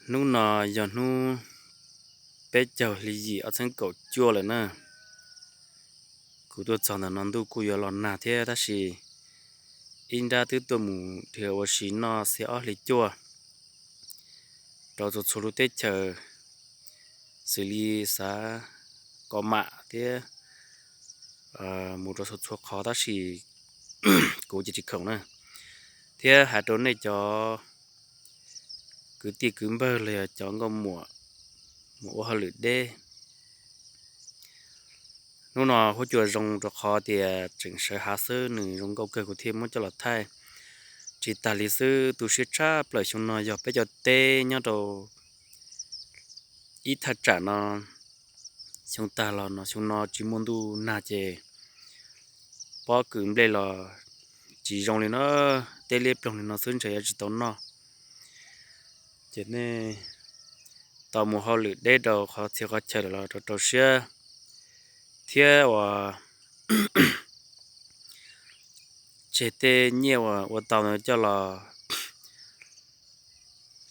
Hnub no yog hnub peb caug hli yim ob txhiab kaum cuaj lawm na. Kuv tuaj txog ntawm no ntuj kuj yuav los nag thiab tab sis ib nrab twb tuaj mus dhia ua si noj xiab ob hlis cuaj rau txhua txhua lub teb chaws, xws li xav Kom Mam thiab mus rau txhua txhua qhov tab sis kuv ces tsis khoom na. Thiab hais rau nej cov kwv tij kwv npawg los yog cov nkauj muam mus ua hauj lwm deb, hnub no huab cua zoo rau qhov tias tseem sawv hav xwb, nws zoo nkauj kawg kuv thiaj muab coj los thaij. Tsis tas li xwb, tu siab tshaj plaws xyoo no yog peb cov teb nyob rau ib thaj tsam no, xyoo tag los no xyoo no tsis muaj ntuj nag ces pob kws nplej los tsis zoo li na, teb liab ploog li no xwb ntshe yuav tsis tau noj. Ces nej tau mus hauj lwm deb rau qhov txhia qhov chaw lawm los rau rau siab thiab uas tseg tej nyiaj uas ua tau ntawd coj los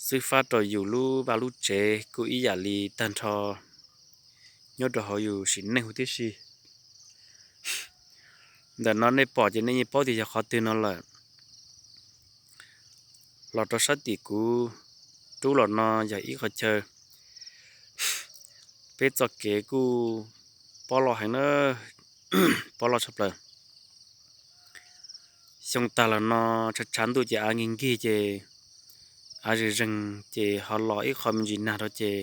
xwb fab rau yus lub vaj lub tsev kuj ib yam li tag nrho nyob rau hauv yus sim neej huv tib si. Ntawm no nej pom ces nej yeej paub tias yog qhov twg no lawm. Los rau sab tim kuv rub los no yog ib qhov chaw peb txoj kev kuj pob loj heev na, pob loj tshaj plaws. Xyoo tag los no tshav tshav ntuj ces av nkig nkig ces av zeeg zeeg ces ho los ib qho me ntsis nag rau ces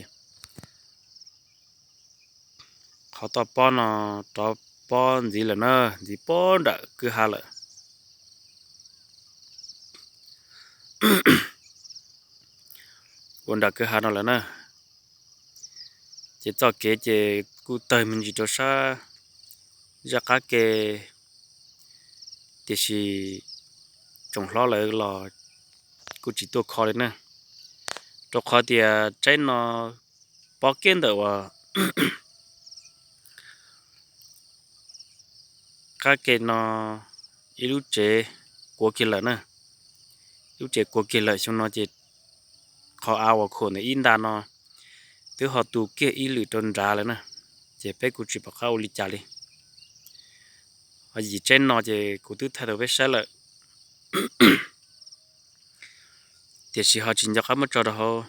qhov toj pob no rov pob ntxiv lawm na, ntxiv pob nram kwj ha lawm. Uas nram kwj ha no lawm na. Ces txoj kev ces kuj tawg me ntsis rau sab zaj qab ke, tiam sis tsoom hlob lawv los kuj tsis tuaj kho li na, rau qhov tias tsaib no pob kiag ntawm uas qab ke no ib lub tsev kuav kiag lawm na. Lub tsev kuav kiag lawm xyoo no ces qhov av uas khuam ntawm ib nta no twb ho tu kiag ib lwm rau nrad lawm na, ces peb kuj tsis pom qab ua li cas li. Ho yim tsaib no ces kuv twb thaij rau peb saib lawm, tiam sis ho tsis nco qab muab tso rau hauv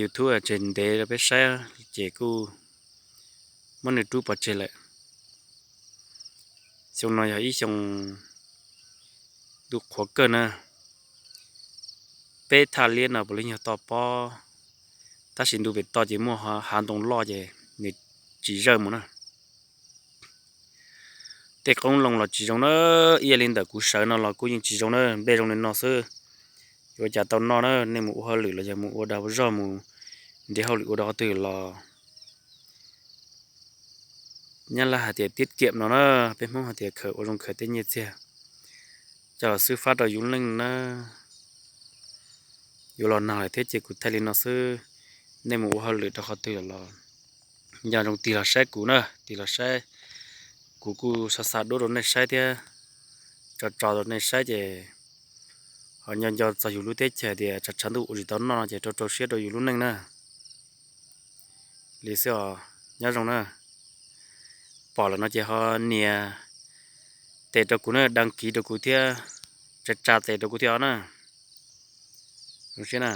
YouTube tseg ntev rau peb saib ces kuj muab nws rub pov tseg lawm. Xyoo no yog ib xyoo ntuj qhuav kawg na, peb thaj liab no puav leej yog toj pob, tab sis ntu pem toj ces muaj hav ntoo loj ces nws tsis zawj mus na. Tej qoob loo los tsis zoo na, ib yam li ntawm kuv sawv no los kuj yeej tsis zoo na, nplej zoo li no xwb, yuav ua cas tau noj na. Nej mus ua hauj lwm los yog mus ua dag ua zog mus nrhiav hauj lwm ua rau qhov twg los nyab laj hais tias tiết kiệm no na, peb Hmoob hais tias khaws ua zoo khaws tej nyiaj txiag coj los xwb fab rau yus leej na. Yuav los nag lawm thiab ces kuv thaij li no xwb, nej mus ua hauj lwm rau qhov twg los nco ntsoov tig los saib kuv na, tig los saib. Kuv kuj xa xa duab rau nej saib thiab tso tso rau nej saib ces ho nco nco txog yus lub teb chaws tias tshav tshav ntuj ua tsis tau noj no ces rau rau siab rau yus lub neej na. Li xwb os, nyob zoo na. Pom lawm no ces ho nias tes rau kuv na, đăng ký rau kuv thiab, tsa tsa tes rau kuv thiab os na. Zoo siab na.